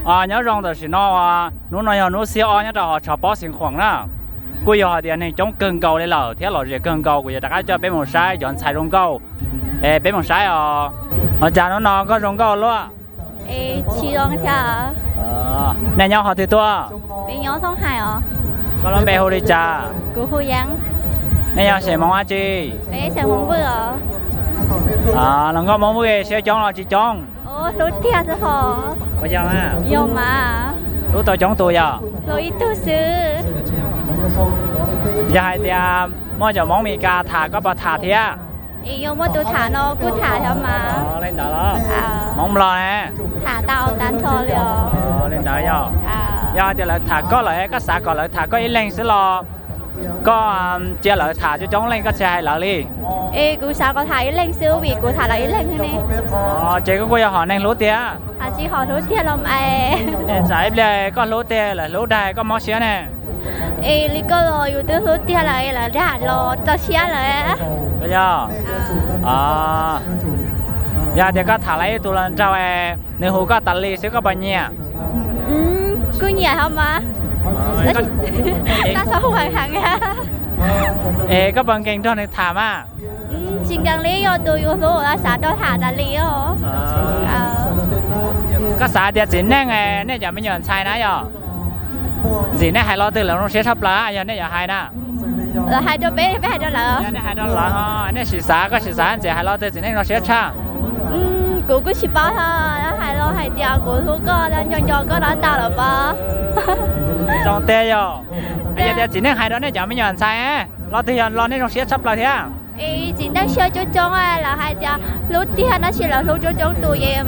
Nyob zoo tam sim no, hnub no yog hnub xiab ob nyob rau hauv tshav pob Xeev Khuam na. Kuj yog hais tias neeg coob kawg nkaus li lawm thiab lom zem kawg nkaus, kuv yuav rov qab coj peb mus saib cov ntxhais zoo nkauj. Es peb mus saib os. Ua cas hnub no koj zoo nkauj luaj? Nej nyob qhov twg tuaj? Koj lub npe hu li cas? Nej yog xeem Hmoob dab tsi? Hluas nkauj Hmoob Vwj siab coob los tsis coob? Hlub tau coob tus yog? Yog hais tias muaj cov Hmoob Mes Kas tham koj puas tham thiab? Li ntawd los Hmoob Nplog ne? Li ntawd yog. Yog hais tias lawv tham koj lawm, koj xav kom lawv tham koj ib leeg xwb los koj cia lawv tham coob coob leej koj tsis hais lawv li? Kuv xav kom tham ib leeg xwb vim kuv tham lawv ib leeg ne. Ces koj kuj yog hom neeg hlub tiag? Tsis hom hlub tiag los mas. Tsam ib pliag koj hlub tiag lawv hlub dag koj mob siab ne. Es li koj los yus twb hlub tiag lawm lawv dag los txaus siab lawm. Yog, yog tias koj tham lawv ib tug hluas nraug, nws hu koj tas li xwb koj puas nyiam? Kuj nyiam hos mas. Tab sis hu heev heev. Es koj puas nkees nrog nws tham mas? Tsis nkees li, yog tus yus hlub xav nrog tham tas li os. Koj xav tias txiv neej, nej cov me nyuam ntxhais na yog, ntxim nej hais lo twg lawv zoo siab tshaj plaws yog nej yuav hais na? Lawv hais rau peb, peb hais rau lawv. Nej hais rau lawv, nej sim xav, koj sim xav ntxim hais lo twg txiv neej zoo siab tshaj? Kuv kuj tsis paub, hais los hais tias kuv hlub koj, nco nco koj rov tau lawm pas. Zoo tiag yog. Yog tias txiv neej hais rau nej cov me nyuam ntxhais, lo twg yog lo nej zoo siab tshaj plaws thiab? Txiv neej siab coob coob, lawv hais tias hlub tiag tab sis lawv hlub coob coob tus ces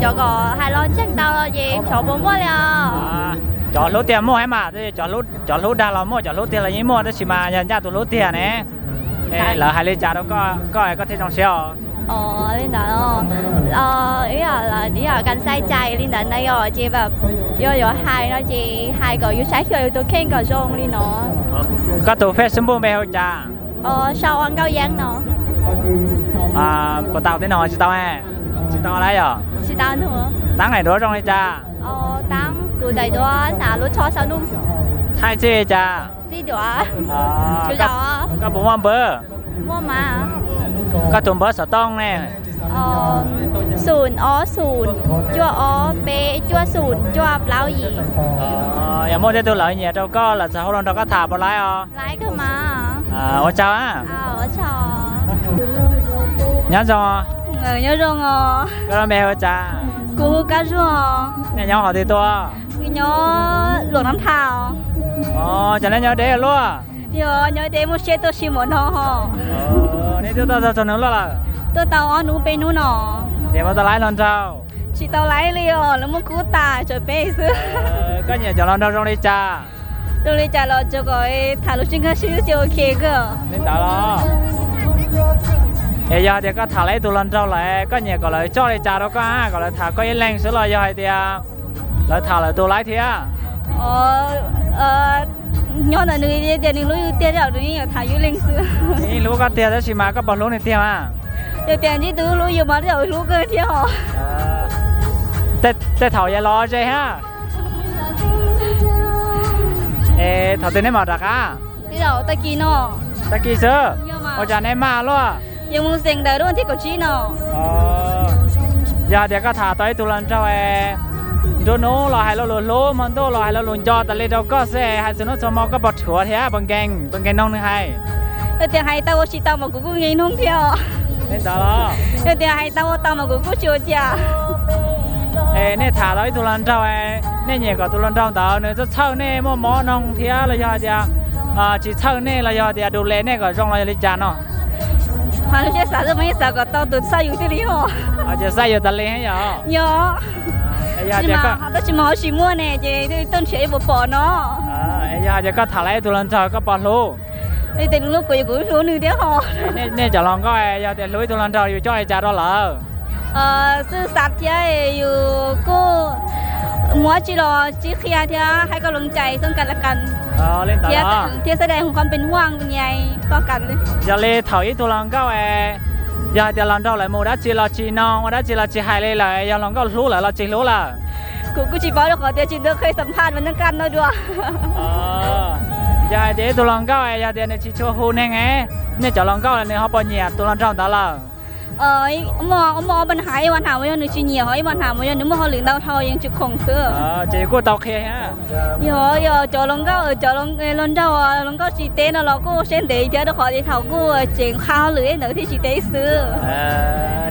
cov kom hais los ntseeg tau los ces xyov puas muaj li os. Cov hlub tiag muaj thiab mas, cov hlub dag los muaj, cov hlub tiag los yeej muaj, tab sis mas yog ncaj tus hlub tiag ne. Lawv hais li cas rau koj, koj thiaj zoo siab os? Li ntawd, ib yam kas xai cai li ntawd na yog ces yog yuav hais no ces hais kom yus saib xyuas yus tus kheej kom zoo li no. Koj tus Facebook npe hu cas? Sau Ua Nkauj Yeeb no. Puas tau tej no tsis tau? Tsis tau lawm yog? Taab daim duab zoo li cas? Thaij txij li cas? Koj puas muaj npawb? Koj tus npawb xov tooj ne? Xum ob xum cuaj ob peb cuaj xum cuaj plaub yim. Yog muaj tej tug lawv nyiam rau koj lawv txawm hu los nrog koj tham puas laib os? Ua tsaug. Nyob zoo. Nyob zoo. Koj lub npe hu cas? Kuv hu Kab Zuag. Nej nyob qhov twg tuaj? Nyob Luam Nab Thas. Cov nej nyob deb luaj? Yog nyob deb muaj siab tuaj si mov no ho. Nej tuaj tau txog nws luaj lawm? Tuaj tau ob hnub peb hnub no. Ces muaj tau laib hluas nraug? Tsis tau laib li os, lawv muaj kub tas tsawv peb xwb. Koj nyiam cov hluas nraug zoo li cas? Zoo li cas los tsuas kom tham lus sib nkag siab ces ok kawg. Li ntawd los? Es yog hais tias koj tham lawv ib tug hluas nraug lawm, koj nyiam kom lawv coj li cas rau koj, kom lawv tham koj ib leeg xwb los yog hais tias lawv tham lawv tus laib thiab? Nyob ntawm nws tias nws hlub yus tiag, nws yeej yuav tham yus ib leeg xwb. Nws yeej hlub koj tiag tab sis mas koj puas hlub nws tiag mas? Yog tias ntsib tus hlub yus mas tej zaum hlub kawg thiab os. Tej thaum yog los ze thiab. Es thaum twg nej mam rov qab? Tag kis no. Tag kis xwb? Ua cas nej maj luaj? Yog mus xeem ntawd lub thib kaum tsib no. Yog hais tias koj tham tau ib tug hluas nraug, nruab hnub los hais lo lus hlub, hmo ntuj los hais lo lus nco tas li rau koj xwb, hais txhua hnub txhua hmo koj puas rhuav thiab puas nkees, puas nkees noog nws hais? Yog tias hais tau ua tsis tau mas kuv kuj nkees noog thiab os. Li ntawd los? Yog tias hais tau ua tau mas kuv kuj tsis ua cas. Es nej tham tau ib tug hluas nraug, nej nyiam kom tus hluas nraug ntawd nws txawj txhawj nej muaj mob noog thiab los yog hais tias tsis txhawj nej los yog tias du le nej kom zoo los yog li cas no? Hais lus siab xav xwb mas yeej xav kom tau tus txhawj yus thiaj li ho. Ces xav yus tas li yog? Yog. Tab sis mas ho tsis muaj ne ces tuaj nrhiav ib puas pom no. Yog hais tias koj tham lawv ib tug hluas nraug koj puas hlub? Li tes nws hlub kuv, kuv hlub nws thiab ho. Nej cov hluas nkauj yog tias hlub ib tug hluas nraug yus coj li cas rau lawv? Xwb xav thiab yus kuj muab tsis los sib qhia thiab hais kom loo cais xoo kas las kas thiab xab dais hu qhov pes huaj nyai poj kas. Yog li thaum ib tug hluas nkauj, yog hais tias hluas nraug lawv mus dab tsi los tsis noog, ua dab tsi los tsis hais li lawm, yog hluas nkauj hlub lawv los tsis hlub lawm? Kuv kuj tsis paub rau qhov tias tsis tau qhia xam phaj mas nyob kaj no dua. Yog hais tias ib tug hluas nkauj yog tias nws tsis tshua hu neeg, nej cov hluas nkauj nws ho puas nyiam tus hluas nraug ntawd lawm? Muaj, muaj ob pab hais, ib pab hais mas yog nws tsis nyiam, ho ib pab hais mas yog nws muaj hauj lwm ntau dhau yeej tsis khoom xwb. Ces kuj tau qhia thiab. Yog, yog cov hluas nkauj, cov hluas nraug, hluas nkauj tsis teb no los kuj siab ntev thiab rau qhov tias thaum kuj tseem qha hauj lwm ntawd thiaj tsis teb xwb.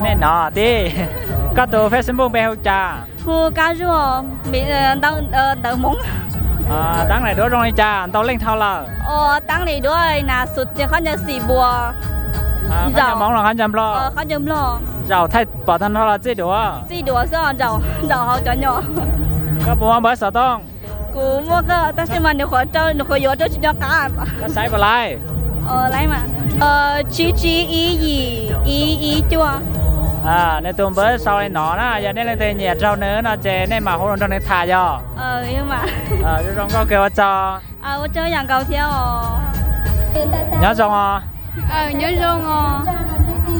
Nej no tib, koj tus Facebook npe hu cas? Hu Kab Zuag, ntawv Hmoob. Tab lis duab zoo li cas, ntau leej dhau lawm? Tab lis duab na xus tias qhov ncauj xim npua. Qhov ncauj Hmoob los qhov ncauj Nplog? Qhov ncauj Nplog. Zaum thaij pom tag nrho los txij duav? Txij duav xwb, zaum hauv cov nyom. Koj puas muaj npawb xov tooj? Kuv muaj koj, tab sis mas nws qhuav rau, nws qhuav yuav rau tsis nco qab. Koj saib puas laib? Tsib tsib ib yim ib ib cuaj. Nws tus npawb sau li no na, yog nej leej twg nyiam raug nws no ces nej mam hu los nrog nws tham yog? Zoo zoo nkauj kawg, ua tsaug. Ua tsaug yam nkaus thiab os. Nyob zoo os. Nyob zoo os.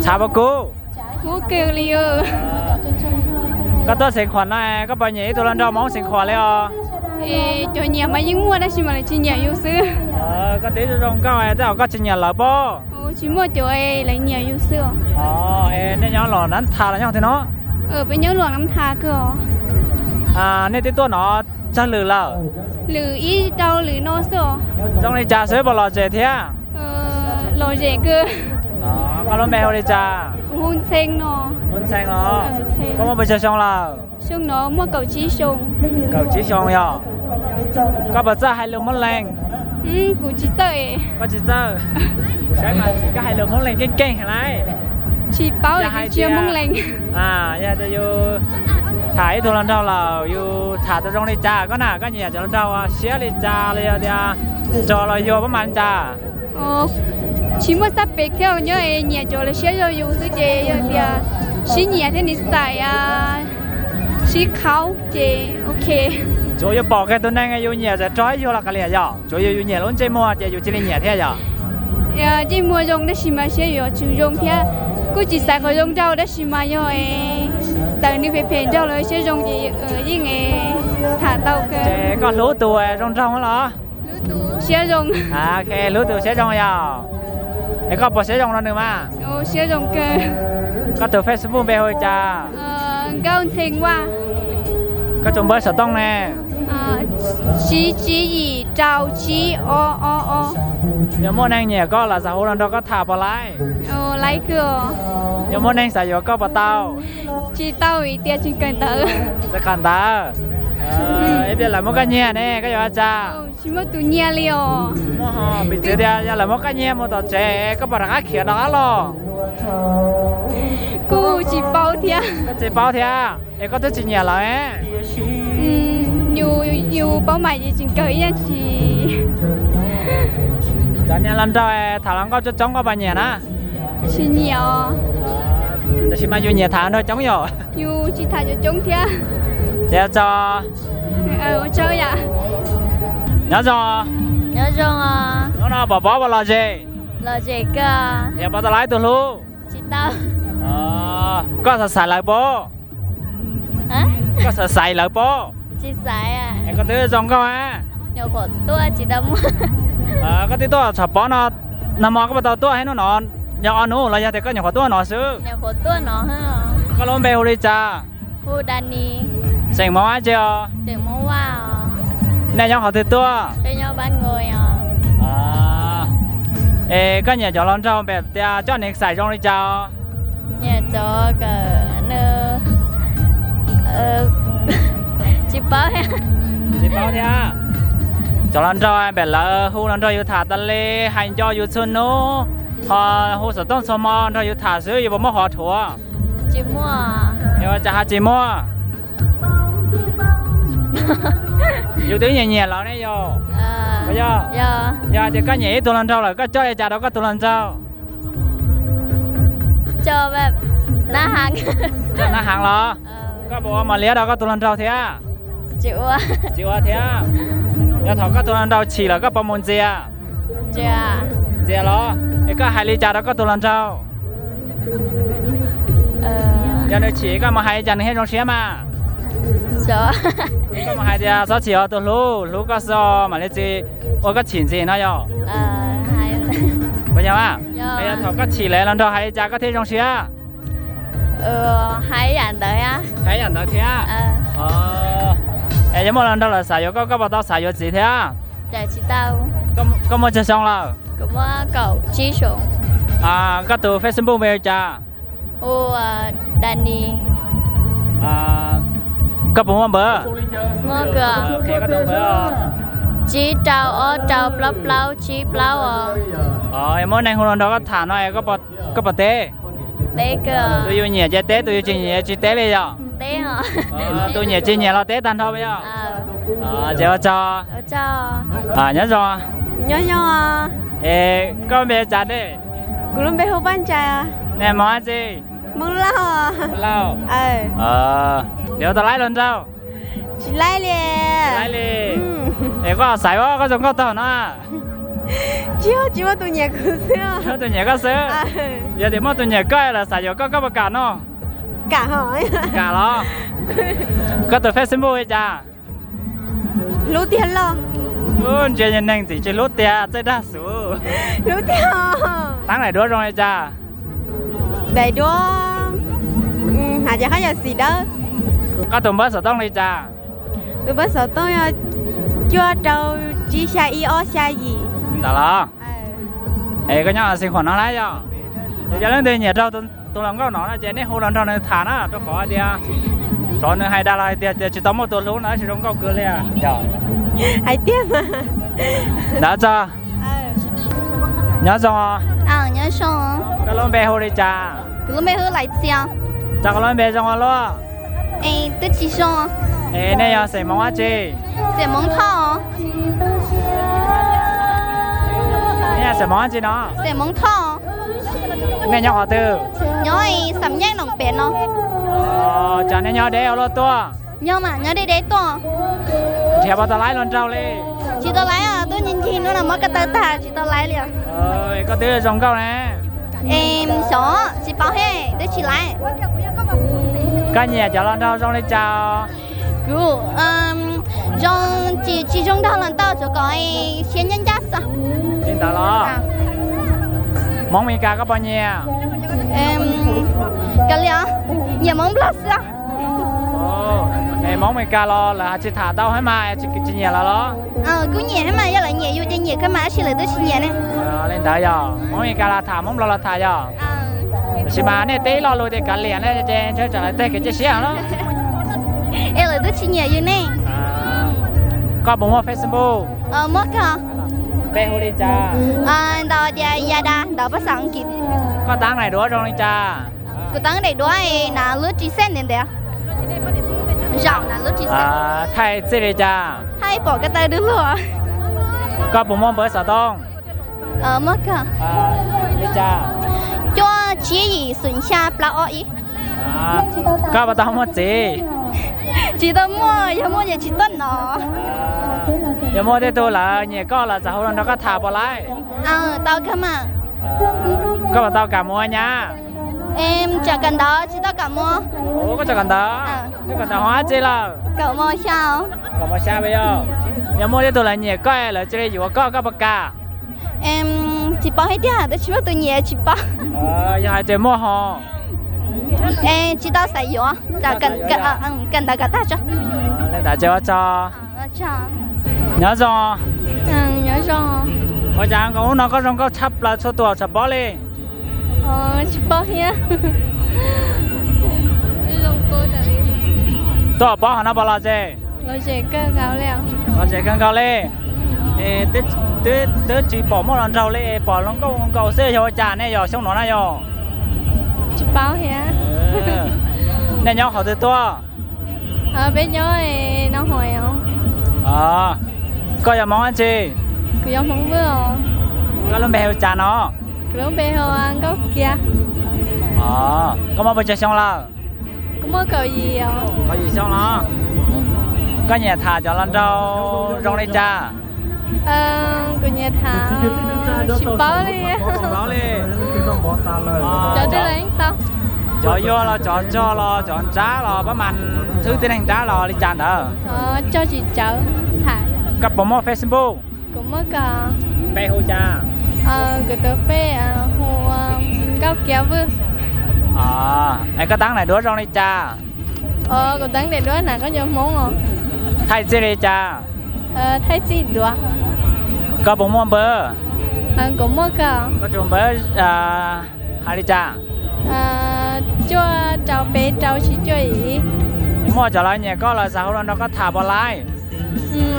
Tshav puas kub? Kub kawg li. Koj tuaj xeev Khuam no koj puas nyiam ib tug hluas nraug Hmoob xeev Khuam li os? Cov nyiam mas yeej muaj tab sis mas lawv tsis nyiam yus xwb. Koj twb zoo zoo nkauj tej zaum koj tsis nyiam lawv pob? Tsis muaj cov, lawv nyiam yus xwb os. Nej nyob Luam Nab Tha los nyob twg no? Peb nyob Luam Nab Tha kawg os. Nej twb tuaj no tsawg lwm lawm? Lwm ib rau lwm no xwb os. Zoo li cas xwb puas lom zem thiab? Lom zem kawg. Koj lub npe hu li cas? Kuv hu Ntxhee no. Hu Ntxhee los? Koj muaj pes tsawg xyoo lawm? Xyoo no muaj kaum tsib xyoo. Kaum tsib xyoo yog? Koj puas txawj hais lus Moob Leeg? Kuv tsis txawj. Koj tsis txawj? Saib mas koj hais lus Moob Leeg keej keej heev lauj. Tsis paub, tsis yog Moob Leeg. Yog tias yus tham ib tug hluas nraug lawm yus tham tau zoo li cas koj na, koj nyiam cov hluas nraug siab li cas los yog tias nrog los yog pab mas li cas? Tsis muaj xab pem thiab, nyob nyiam cov lawv siab zoo yus xwb ces yog tias sib nyiam thiab nis xais sib qhaub ces ok. Tsuav yus pom kiag tus neeg yus nyiam txawm rog ib yug los kav liam yog? Tsuav yus, yus nyiam lub ntsej muag ces yus cia li nyiam thiab yog? Ntsej muag zoo tab sis mas siab yuav tsum zoo thiab. Kuj tsis xaiv qhov zoo nraug tab sis mas yog txawm nws phem phem nraug los siab zoo ces yeej tham tau kawg. Ces koj hlub tus zoo nraug los? Siab zoo. Hlub tus siab zoo yog? Es koj puas siab zoo rau nws mas? Siab zoo kawg. Koj tus Facebook npe hu li cas? Nkauj Ntxhee Vaj. Koj tus npawb xov tooj ne? Tsib tsib yim rau tsib ob ob ob. Yog muaj neeg nyiam koj los xav hu los nrog koj tham puas laib? Laib kawg. Yog muaj neeg xav yuav koj puas tau? Tsis tau, vim tias tseem kawm ntawv. Tseem kawm ntawv. Ib pliag lawv muab koj nyiag ne koj yuav ua cas? Tsis muaj tus nyiag li os. Piv txwv tias yog lawv muab koj nyiag mus tom tsev koj puas rov qab khiav rov qab los? Kuj tsis paub thiab. Koj tsis paub thiab? Es koj twb tsis nyiam lawv. Yus, yus paub mas ces tseem kawm ib yam tsis. Cov niag hluas nraug tham hluas nkauj coob coob koj puas nyiam na? Tsis nyiam os. Tab sis mas yus nyiam tham nraug coob yom? Yus tsis tham coob coob thiab. Ces tso. Ua tsaug yam. Nyob zoo. Nyob zoo os. Hnub no pom pob puas lom zem? Lom zem kawg. Yog puas tau laib tus hlub? Tsis tau. Koj xav xaiv lawv pob? Koj xav xaiv lawv pob? Tsis xaiv. Es koj twb zoo nkauj a. Nyuam qhuav tuaj tsis tau muaj. Koj twb tuaj txhom pob no, nag hmo koj puas tau tuaj thiab hnub no? Yog ob hnub los yog tias koj nyuam qhuav tuaj no xwb? Nyuam qhuav tuaj no. Koj lub npe hu li cas? Hu Dani. Xeem Hmoob dab tsi os? Xeem Hmoob Vaj os. Nej nyob qhov twg tuaj? Peb nyob Pab Nkuj os. Es koj nyiam cov hluas nraug npam tias coj neeg xaim zoo li cas? Nyiam cov kawm nws, tsis paub thiab. Tsis paub thiab. Cov hluas nraug npam lawv hu los nrog yus tham tas li, hais nco yus txhua hnub, ho hu xov tooj txhua hmo nrog yus tham xwb, yus puas muaj qhov dhuav? Tsis muaj. Yog ua cas ho tsis muaj? Yus twb nyiam nyiam lawv ne yog? Yog, yog tias koj nyiam ib tug hluas nraug lawm koj coj li cas rau koj tus hluas nraug? Coj nab heev los? Koj puas ua mos liab rau koj tus hluas nraug thiab? Tsis ua thiab. Yog thaum koj tus hluas nraug chim lawm koj puas mus ntxias? Ntxias los? Es koj hais li cas rau koj tus hluas nraug? Yog nws chim koj mus hais li cas nws thiaj zoo siab mas? Koj mus hais tias txhob chim os, tus hlub hlub koj xwb os, mam li txiv ua koj chim ntxiv no yog? Puas yog mas? Yog thaum koj chim lawv los nrog hais li cas koj thiaj zoo siab? Hais yam ntawd thiab. Es yog muaj los nrog lawv xav yuav koj, koj puas tau xav yuav txiv thiab? Koj muaj tsawg xyoo lawm? Koj tus Facebook npe hu cas? Dani. Koj puas muaj npawb? Tsib rau ob rau plaub plaub tsib plaub os. Muaj neeg hu los nrog koj tham no, koj puas teb? Tus yus nyiam ces teb, tus yus tsis nyiam tsis teb li yog? Tus nyiam tsis nyiam los teb tag nrho yog? Ces ua tsaug. Nyob zoo. Nyob zoo. Es koj npe cas ne? Kuv lub npe hu Paj Ntsais. Nej hmov dab tsi? Hmoob Lauj. Lauj. Yuav tau laib los nraug? Tsis laib li. Laib li. Es koj xaiv ua koj zoo nkauj tag no. Tsis, tsis muaj tus nyiam kuv xwb. Muaj tus nyiam koj xwb. Yog tias muaj tus nyiam koj lawv xav yuav koj, koj puas kam no? Kam. Kam los? Koj tus Facebook li cas? Hlub tiag los? Ntsia neeg ntxim tsis hlub tiag, txawj dag xwb. Hlub tiag. Teeb daim duab zoo li cas? Daim duab hais tias qhov yog xim dawb. Koj tus npawb xov tooj li cas? Tus npawb xov tooj yog cuaj rau tsib xya ib ob xya yim. Ntawd los? Es koj nyob Xeev Khuam no lawm yog? Yog leej twg nyiam raug tus hluas nkauj no no ces nej hu los nrog nws tham na, rau qhov tias xyov nws hais dag los hais tiag tias tsis tau muaj tus hlub no tab sis zoo nkauj kawg li. Hais tiag mas. Ntawd tso. Nyob zoo. Nyob zoo. Koj lub npe hu li cas? Kuv lub npe hu Lais Txias. Tso koj lub npe zoo ua luaj. Twb tsis zoo. Es nej yog xeem Hmoob dab tsi? Xeem Hmoob Thoj. Nej yog xeem Hmoob dab tsi no? Xeem Hmoob Thoj. Nej nyob qhov twg? Nyob Xam Nyeej Noom Pem no. Cas nej nyob deb ua luaj tuaj? Nyob mas nyob deb deb tuaj. Nrhiav puas tau laib los nraug li? Tsis tau laib, tuaj ncig ncig hnub no muab ko taw tag tsis tau laib li. Koj twb zoo nkauj ne. Xyov tsis paub he, twb tsis laib. Koj nyiam cov los nraug zoo li cas? Kuv zoo, tsis tsis zoo nraug los tau, tsuas kom siab ncaj ncaj xwb. Li ntawd los? Hmoob Mes Kas koj puas nyiam? Kav liam, nyiam Hmoob Nplog xwb. Es Hmoob Mes Kas los lawv tsis tham tau thiab mas tsis nyiam lawv los? Kuj nyiam thiab mas, yog lawv nyiam yus ces nyiam kawg mas, tab sis lawv twb tsis nyiam ne. Li ntawd yog Hmoob Mes Kas los tham, Hmoob Nplog los tham yog? Tab sis mas nej teb ib lo lus tias kav liam ne ces ntshe tsam lawv teg kev cia siab lawm. Es lawv twb tsis nyiam yus ne. Koj puas muaj Facebook? Muaj kawg. Npe hu li cas? Ntaus tias Yada, ntaus pab xav Askiv. Koj teeb daim duab zoo li cas? Kuv teeb daim duab na lub ris xej ntev ntev. Zaum na lub ris xej. Thaij txij li cas? Thaij pom ko taw dub luag. Koj puas muaj npawb xov tooj? Muaj kawg. Li cas? Cuaj tsib yim xoom xya plaub ob ib. Koj puas tau muaj txiv? Tsis tau muaj, yog muaj ces tsis tuaj no. Yog muaj tej tug lawv nyiam koj lawv xav hu los nrog koj tham puas laib? Tau kawg mas. Koj puas tau kam mus ua nyab? Tsam kawm ntawv tsis tau kam mus. Koj tsam kawm ntawv? Koj kawm ntawv hov dab tsi lawm? Kaum mos xya. Kaum mos xya yog. Yog muaj tej tug lawv nyiam koj lawv cia li yuav koj, koj puas kam? Tsis paub thiab tiag, twb tsis muaj tus nyiam tsis paub. Yog hais tias muaj ho? Tsis tau xav yuav, kawm ntawv kom tag tso. Li ntawd ces ua tsaug. Nyob zoo. Nyob zoo. Ua cas nkaus hnub no koj zoo nkauj tshaj plaws txhua tus tsis paub li? Tsis paub thiab. Tuaj paub hov no puas lom zem? Lom zem kawg nkaus li. Twb tsis pom muaj los nraug li, pom hluas nkauj nkaus xwb, yog ua cas nej yog xyoo no na yog? Tsis paub thiab. Nej nyob qhov twg tuaj? Peb nyob no hov. Koj yog Hmoob dab tsi? Kuv yog Hmoob Vwj os. Koj lub npe hu cas no? Kuv lub npe hu Nkauj Kiab. Koj muaj puas tsawg xyoo lawm? Kuv muaj kaum yim os. Kaum yim xyoo los? Koj nyiam tham cov hluas nraug zoo li cas? Kuv nyiam tham, tsis paub li. Tsis paub li. Cov twg los yeej tau. Cov yuag los cov rog los cov nrab los pab mas thwb tib neeg nrab los li cas ntawd? Koj puas muaj Facebook? Kuv muaj ko. Npe hu cas? Kuv tus npe hu Nkauj Kiav Vwj. Es koj teeb daim duab zoo li cas? Kuv teeb daim duab hnav khaub ncaws Hmoob os. Thaij txij li cas? Thaij txij duav. Koj puas muaj npawb? Kuv muaj ko. Koj tus npawb hais li cas? Cuaj rau peb rau tsib cuaj ib. Muaj cov lawv nyiam koj lawv xav hu los nrog koj tham puas laib?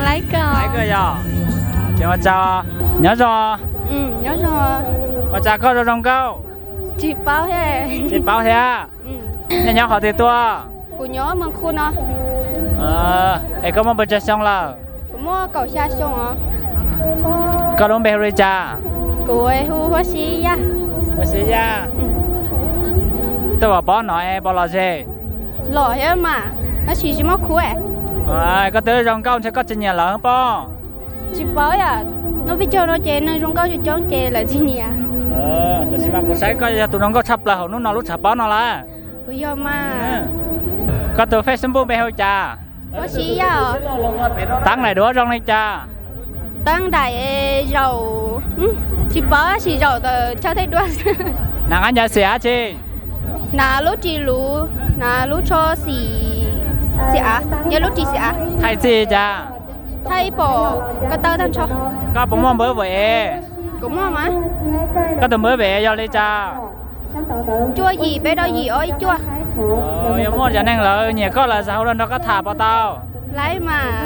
Laib ko. Laib kawg yog. Ces ua tsaug. Nyob zoo. Ua cas koj zoo zoo nkauj? Tsis paub thiab. Tsis paub thiab. Nej nyob qhov twg tuaj? Kuv nyob Moos Khu no. Es koj muaj pes tsawg xyoo lawm? Kuv muaj kaum xya xyoo os. Koj lub npe hu li cas? Kuv hu Huab Sib Yaj. Huab Sib Yaj. Tuaj pov pob no es pov los ze? Los thiab mas, tab sis tsis muaj khub. Koj twb zoo nkauj ntshe koj tsis nyiam lawv pob. Tsis paub yom, no peb caug no ces neeg zoo nkauj coob coob ces lawv tsis nyiam. Tab sis mas kuv saib koj yog tus zoo nkauj tshaj plaws hauv hnub no lub tshav pob no lawm. Kuv yog mas. Koj tus Facebook npe hu cas? Huab Sib Yaj os. Teeb daim duab zoo li cas? Teeb daim zaum, tsis paub tab sis zaum tawm chaw thaij duab. Hnav qab ncaws xiam dab tsi? Hnav lub ris luv, hnav lub tsho xim, xim av, yog lub ris xim av. Thaij txij cas? Thaij pom ko taw tag nrho. Koj puas muaj npawb vwm es? Kuv muaj mas. Koj tus npawb vwm yog li cas? Cuaj yim peb rau yim ob ib cuaj. Yog muaj cov neeg lawv nyiam koj lawv xav hu los nrog koj tham puas tau? Laib mas.